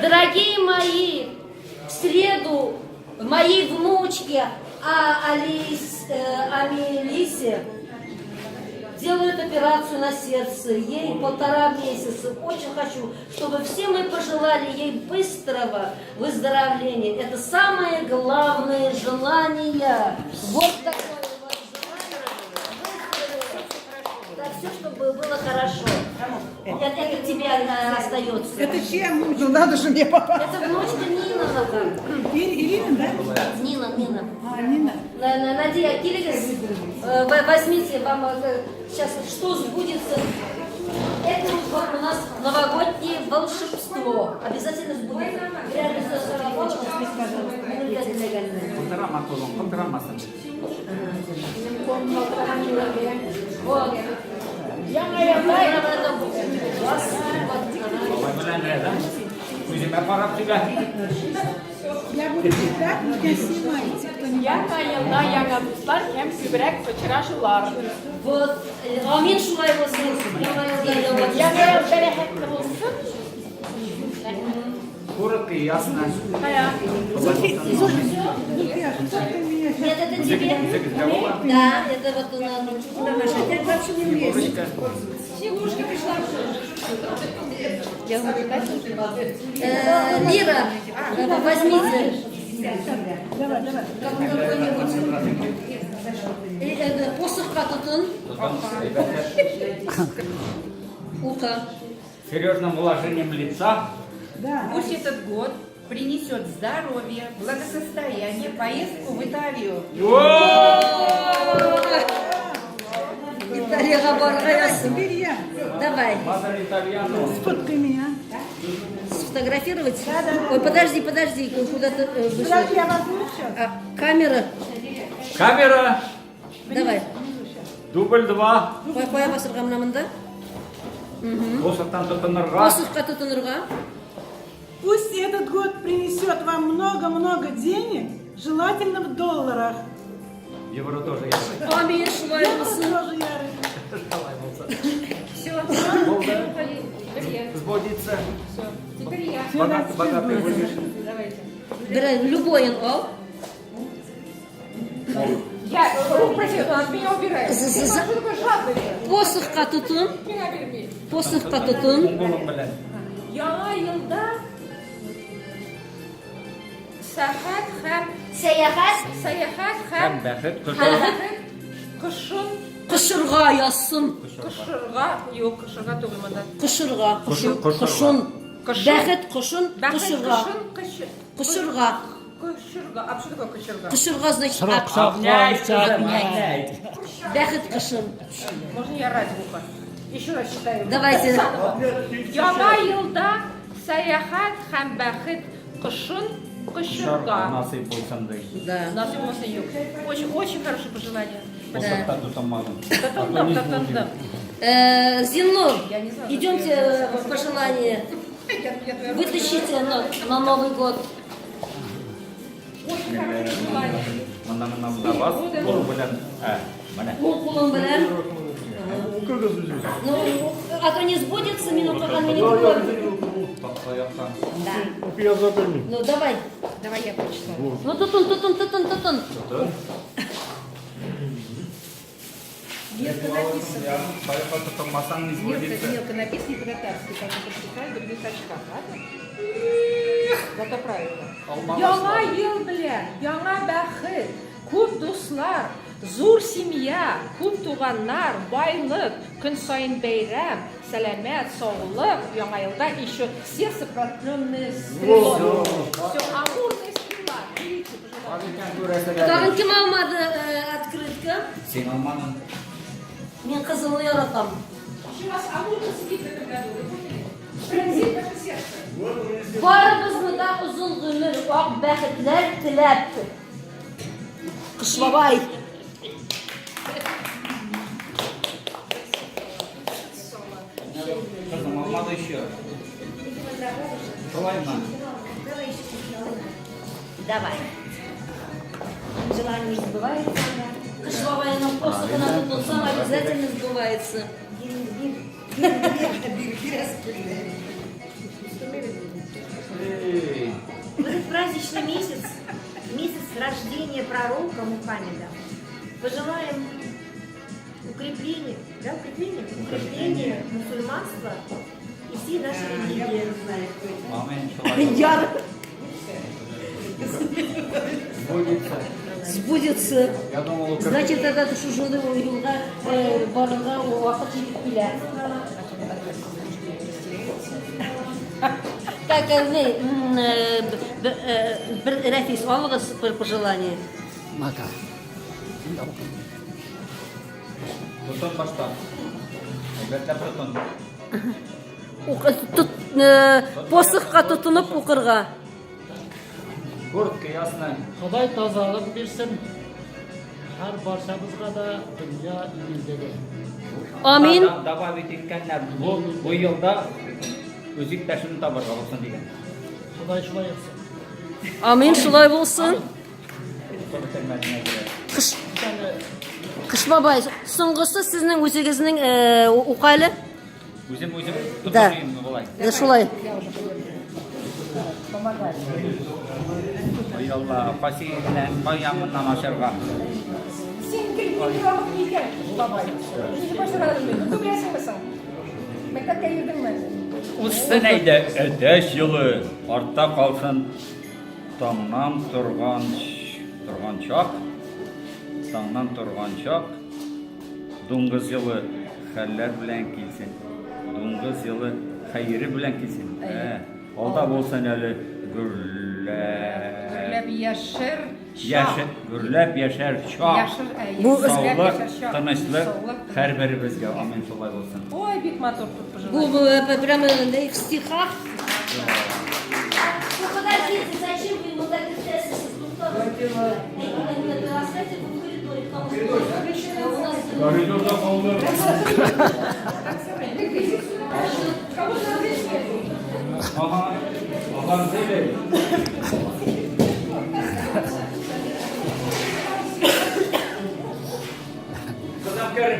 Дорогие мои, в среду моей внучке Алис, Амелисе делают операцию на сердце. Ей 1,5 месяца. Очень хочу, чтобы все мы пожелали ей быстрого выздоровления. Это самое главное желание. Вот такое вот желание. Да, все, чтобы было хорошо. Это тебе остается. Это чья внучка? Ну надо же мне попасть. Это внучка Нина. Ирина, да? Нина, Нина. А, Нина. Надя, килегез, возьмите, вам сейчас что сбудется. Это вот у нас новогоднее волшебство. Обязательно сбудется. Кылтырама кулың, кылтырамасын. Вот. Яңа елда Бабай белән рядом. Үземә карап сөйлә. Я буду читать, вы меня снимаете кто-нибудь. Яңа елда яңа дуслар һәм күбрәк очрашулар. Вот. Амин шулай булсын. Яңа елда яңа Яңа ел бәрәкәтле булсын. Коротко и ясно. Кая? Зульфия, что ты меня сейчас... Нет, это тебе. Да, это вот у нас. Я вообще не умею. Снегурочка пришла. Лира, возьмите Давай, давай. какой-нибудь. Посохка тотын. Ука. Серьезным выражением лица. Да. Пусть этот год принесет здоровье, благосостояние, поездку в Италию. Италиягә барырга язсын. Теперь я. Давай. Мазер итальяно. Сфоткай меня. Сфотографировать? Ой, подожди, подожди, куда-то вышла. Подожди, я возьму сейчас. А, камера. Камера. Давай. Дубль 2. Кая басырга менә монда? Посохтан тотынырга. Посохка тотынырга. Пусть этот год принесет вам много-много денег, желательно в долларах. Евро тоже ярый. Амин шулай булсын. Тоже ярый. Шулай булсын. Все. Булды. Сбудется. Все. Теперь я. Богат, богатый будешь. Давайте. Бер любойын ал. Я руку протяну, от меня убирает. За- за- Что такое жадный-то? Посохка тотын. Меня берми. Посохка тотын. Уң кулың белән. Яңа елда сәхәт һәм Сәяхәт сәяхәт Һәм һәм бәхет кошы. бәхет кошын кошырга язсын. кошырга юк кошырга түгел монда. Кошырга. Кошыр- Кошын. Кошын. Бәхет кошын Бәхет кошырга. кошын кошыр Кошырга. кошырга. А что такое кошырга? Кошырга значит Обнять, кызым, обнять. бәхет кошын. Можно не орать в ухо. Еще раз читаю. Давайте. Заново. Яңа елда сәяхәт һәм бәхет кошын кошырга. Насыйп булсын ди. Да. Насыйп булсын юк. Очень, очень хорошее пожелание. Посохта тотынмадым. Тотындым, тотындым. Зиннур, Я не знаю, идемте в пожелание. Я твоя Вытащите на Новый год. Очень хорошее пожелание. Монда монда монда бас. Кул белән. Ә, менә. Уң кулың белән. Ну, а то не сбудется, мин укыган мине күрә. Такта яктан. Да. Ну, давай. Давай я прочитаю. Ну, тотын, тотын, тотын, тотын. Тотын. Мелко написано. Таяққа тотынмасаң не Мелко, сбудется. мелко написано и по-татарски, поэтому прочитаю в других очках, ладно? Зато правильно. Алмагыз. Яңа ел белән, яңа бәхет, күп дуслар, зур семья, күп туганнар, байлык, көн саен бәйрәм, сәламәт, саулык, яңа елда еще сердце продленное стрелой. Все, амурная стрела. Берите, пожалуйста. Тагын кем алмады открытка? Син алмадың. Мин кызылны яратам. Еще у вас амурка сидит в этом году, вы поняли? Пронзит ваше сердце. Барыбызны да озын гомер, ак бәхетләр теләп. Кыш бабай. Кызым алмады еще. Шулаймы? Давай. Желание сбывается. Кыш бабайның посохына тотынсаң, обязательно сбывается. Bir, bir, bir, bir, biraz böyle. праздничный месяц, месяц рождения пророка Мухаммеда, пожелаем укрепления, да, укрепления, укрепления мусульманства и всей нашей религии. Амин, шулай. Яр Сбудется. сбудется. Я думал, укрепление. Значит, тогда шушы юлга барырга вакыт җитеп килә. Так, не, бер Рәфис, алыгыз бер пожелание. Мака. Тотын башта. Әлбәттә, тотын. Тот, посохка тотынып укырга. Куртка, ясно. Ходай тазалык бирсен. Һәр барчабызга да дөнья иминлеге. Амин. Добавить иткәннәр. Бу елда үз иптәшен табырга булсын дигән. Ходай шулай итсен. Амин, шулай булсын. Укып бетермәдеңә кирәк. Кыш Кыш бабай, соңгысы сезнең үзегезнең укы әле. Үзем үзем Да. тотыйммы болай? Да, шулай. Ой Алла, кайсы ягыннан, кай ягыннан ачарга? Син килеп алып килгән, бабай. Ничек башарадың? Укый беләсеңме соң? Мәктәпкә йөрдеңме? Узсын әйдә, әтәч елы, артта калсын. Таңнан торган торган чак, таңнан торган чак, дуңгыз елы хәлләр белән килсен. Дуңгыз елы хәере белән килсен. Ә, алда булсын әле гөрләп. Гөрләп яшер Яшә, гөрләп яшәр чак. Яшер, ә, Бу- гөрләп Саулык, яшәр чак. тынычлык Саулык. һәрберебезгә. Амин, шулай булсын. Ой, бик матур тут Бу, пожелание. бу прямо в стихах. Ну подождите, зачем вы ему так итәсез? Туктагыз. Оставьте в коридоре, потому что у нас Коридорда калды. Кого-то разрешили. Ага, ага, зеле. Кызым, кер.